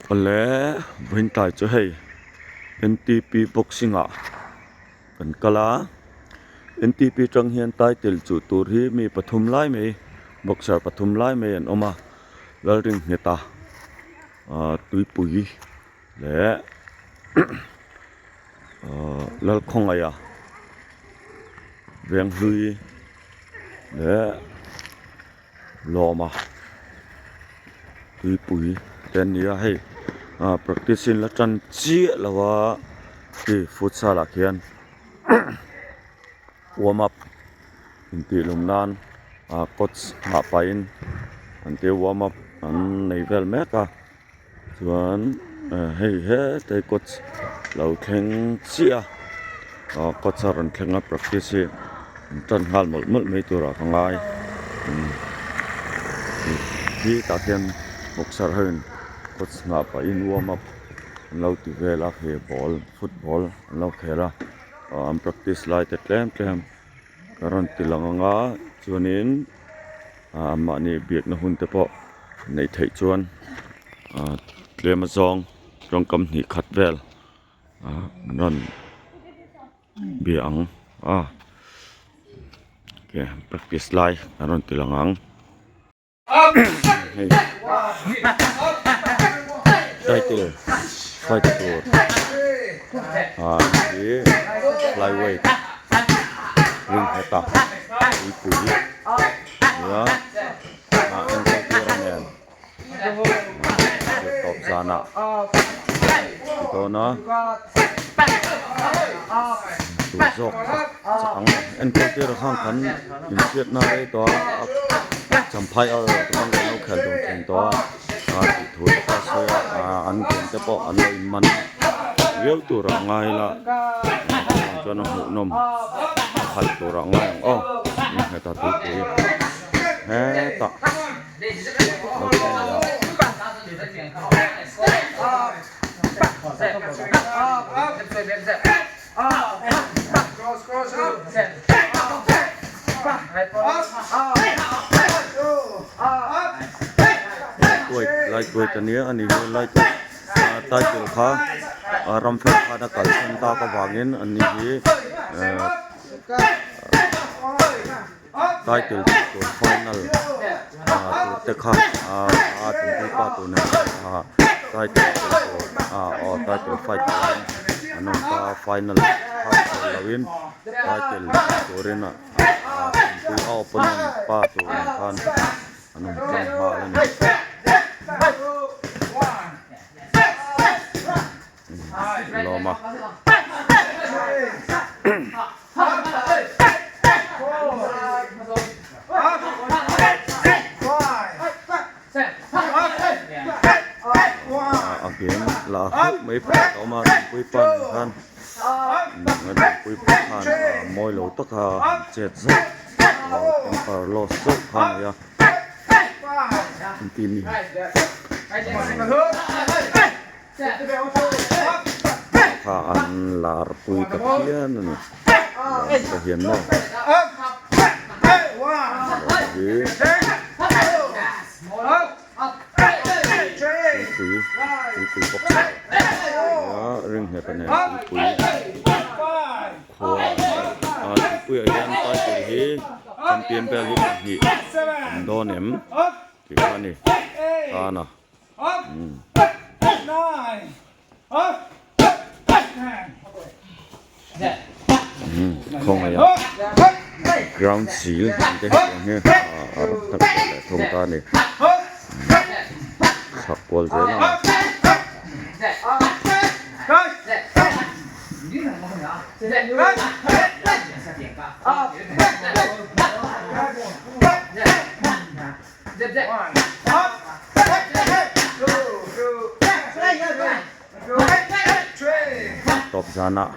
Awle vawiin tlai chu hei N T P boxing ah kan kal a N T P atang hian title chuh tur hi mi pathum lai mai boxer pathum lai mai an awm a Lalringheta ah tuipui leh ah Lalkhawngaih a Venghlui leh. Lawma tuipui te an ni a hei ah practice in la tan chiah lo a khi futsal ah khian warm up intih lawm nan ah coach nghah pahin an tia warm up an nei vel mek a chuan hei hetlai coach lo thleng chiah a ah coach a rawn thleng a practice hi an tan nghal mawlh mawlh mai turah ka ngai khi tah khian boxer ho in coach nghah pahin warm up an lo ti vel a he ball football an lo khel a ah an practice lai te tlem tlem ka rawn ti lang ang a chuanin ah mahni biakna hun te pawh neih theih chuan ah tlem a zawng tawngkam hnih khat vel ah an rawn bia ang a practice lai an rawn ti lang ang. Hei title fight tur ah hi flyweight ring heta tuipui nia ah enkawl tir a nen zirtawp zanah ti dawn a tur zawk chak ang enkawl tir a khang kan inhriatna rei tawh a champhai a te pawh kan lo khel dun thin tawh a a tih thu te pawh a sawi a ah an game te pawh an lo in man viau tur ah ngai ila chuan a hmuhnawm a khalh tur ah ngai ang aw heta tuipui hetah. Lightweight ania ani hi lightweight title kha ramfel khan a kalsan tak avangin ani hi title tur final ah tur te kha ah a tumtu pa tur nen ah title tur ah aw title fight turin an awm ta a final kha chhuah loh in title turin ah tumtu a opponent pa tur nen khan an awm tlang nghal a ni. Lawm a. A game la hlauh mai pakhat a awm a Rinpui pa nen khan Rinpui pa khan mawi lo taka chet zauh temper loss zauh kha a nei a engtin ni. Kha an lar pui ta phian a ni lar ta hian maw hi tuipui tuipui bawk a ring nghet a nen tuipui khua a tuipui ah hian title hi champion vel hi pahnih an dawn em tih kha a ni tan a. Khawngaih a ground seal tih te hetiang hi a rawng tak leh thawm ta a ni chhak kual zel ang a. Tawp zanah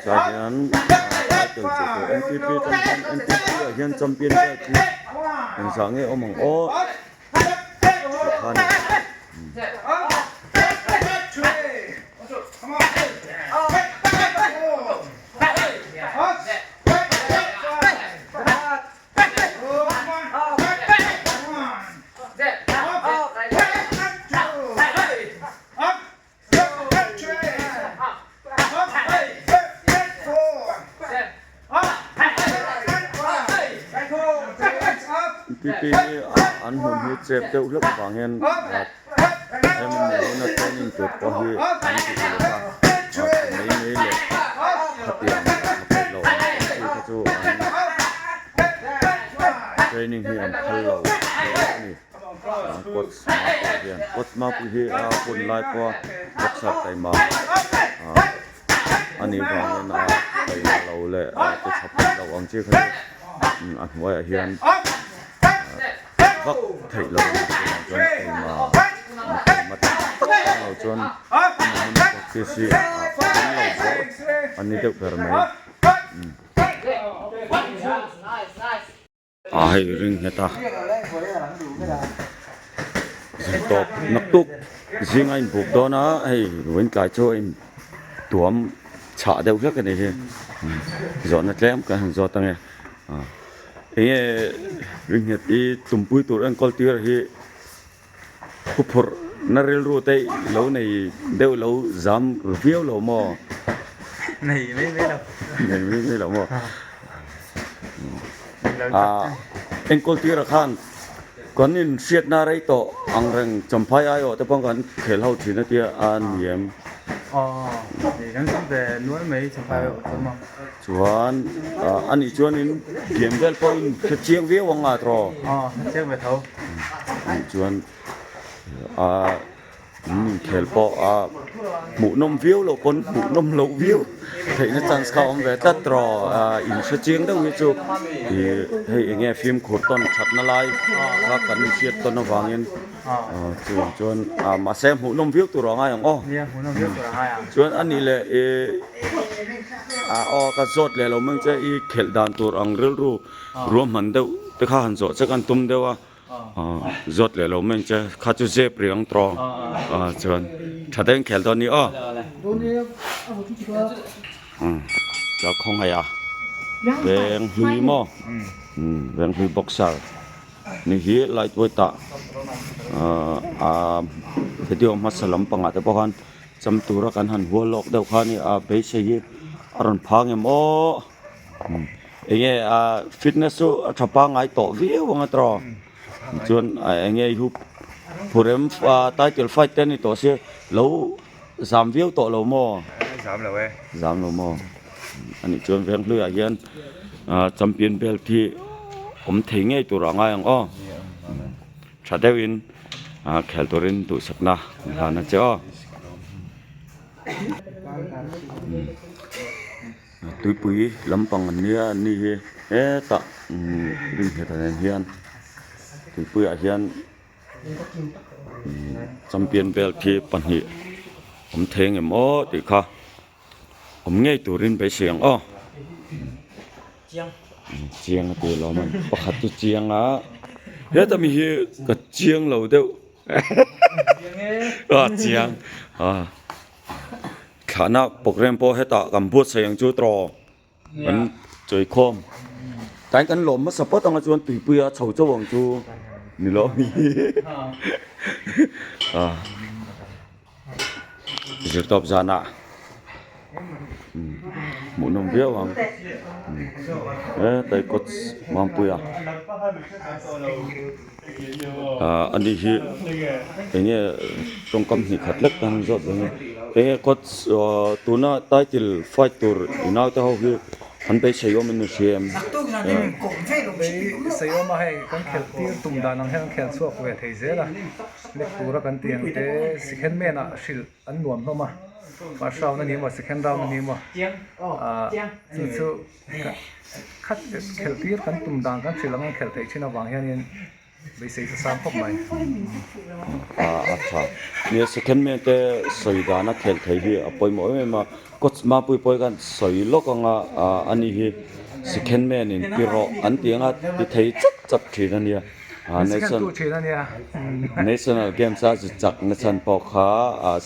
tah hian title chu tur N T P atang hian N T P ah hian champion belt hi engzah nge awm ang aw tih kha a ni. hi an hmun hi chep deuh hlek avang hian hemi ni huna training tur pawh hi an ti uluk a mai mai leh khatiang a peih loh ang ang chi kha chu an training hi an phal lo a ni. Coach Mapui hian coach Mapui hi a hun lai pawha boxer taima a nih vangin a taima lo leh a ti tha peih lo ang chi kha chu a hnuaiah hian vak theih lo a nih chuan chuan taima taima tak tak ang lo chuan practice hi a awm lo bawr a ni deuh ber mai. A hei ring nghet a zirtawp naktuk zing a inbuk dawn a hei vawiin tlai chu a in tuam chhah deuh hlek a ni hi zawhna tlem kan han zawt ange enge ring nghet i tumpui tur enkawl tir hi Huphurh na rilru te lo nei deuh lo zam ru viau lo maw? Nei mai mai lo. Nei mai mai lo maw? Ah, enkawl tira khan kan in hriatna rei tawh ang reng Champhai aiawh te pawh kan khel ho thin a tia a ni em? Aw, ni kan zam ve nual mai Champhai aiawh chuan maw? Chuan anih chuanin game vel pawhin hre chiang viau ang a tawh. Aw, hre chiang ve tho. Anih chuan a in inkhel pawh a hmuhnawm viau loh pawn hmuhnawm loh viau theihna chance kha a awm ve tlat tawh. A in hre chiang deuh hi chu ih hei eng nge fimkhur tawn thatna lai kha kan inhriat tawn avangin chuvang chuan mahse hmuhnawm viau tur a ngai ang aw. Nia, hmuhnawm viau tur a ngai ang. Chuan anih leh ih A aw ka zawt leh lo mai che i khelh dan tur ang rilru ruahman deuh te kha han zawh che kan tum deuh a zawt leh lo mai che kha chu zep rih ang tawh a chuan tha deuhin khel dawn ni aw ka khawngaih a veng hlui maw veng hlui boxer ni hi light weight ah a video hmasa lampangah te pawh khan. Cham tura kan han hual lawk deuh kha a ni a beisei hi a rawn phang em aw enge a fitness chu a tha pangngai tawh viau ang a tawh chuan enge i hup phurem title fight te a ni tawh sia lo zam viau tawh lo maw zam lo e zam lo maw a nih chuan veng hluiah hian champion belt hi awm thei ngei tur a ngai ang aw. Tha deuhin khel turin duhsakna an hlan a che aw. Tuipui lampang an nia an ni hi hetah rinnghet nen hian tuipuiah hian champion belt hi pahnih awm thei ang em aw tih kha. Awm ngei turin beisei ang aw. Chiang a ti lawm a ni. Pakhat chu chiang a. Heta mi hi ka chiang lo deuh. A chiang. A thlahna program pawh hetah kan buatsaih ang chu tawh. Kan chawi khawm. Tain kan lawm hmasa phawt anga chuan tuipuia chho chauh ang chu ni lo mi. A zirtawp zanah hmuhnawm viau ang. Hetlai coach Mampuia a ni hi enge tawngkam hnih khat lek tan zawt dawn a enge coach tuna title fight tur i naute ho hi an beisei awm in i hria em? Beisei awm a hei kan khelh tir tum dan ang hian an khel chhuak ve thei zel a nek tura kan tih ang te second man ah hrilh an nuam hlawm a first round a ni maw second round a ni maw chu chu khat khelh tir kan tum dan kan hrilh ang an khelh theih thin avang hianin beisei chu sang khawp mai. A tha. Nia second man te sawi dana khelh theih hi a pawimawh em em a, coach Mapui pawh hi khan sawi lawk anga ani hi second man in ti rawh an tih anga ti thei chat chat thin a nia. National Games a zu chak na chhan pawh kha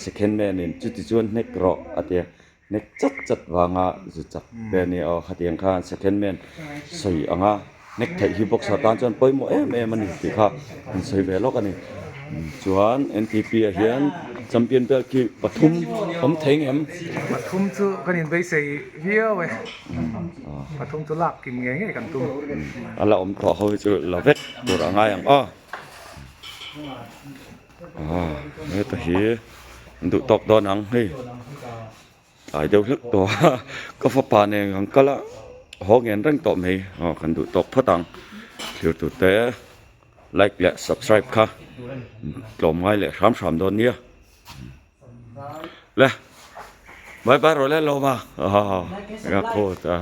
second man in chuti chuan hnek rawh a tia. Hnek chat chat vanga zu chak te a ni aw khatiang khan second man sawi anga hnek theih hi boxer tan chuan pawimawh em em a ni tih kha an sawi ve lawk a ni. Chuan NTP ah hian champion belt khi pathum awm thei ngem? Pathum chu kan inbeisei viau e. Pathum chu lak kim ngei ngei kan tum. A la awm tawh ho hi chu la vek tur a ngai ang aw. Heta hi an duh tawk dawn ang hei. Tlai deuh hlek tawh a, ka fapa nen kan kal a, haw ngen reng tawh mai, aw kan duh tawk phawt ang, thlir tur te like leh subscribe kha tlawm ngai leh hram hram dawn nia, le bye bye rawh le lawm a, aw ka khaw ta.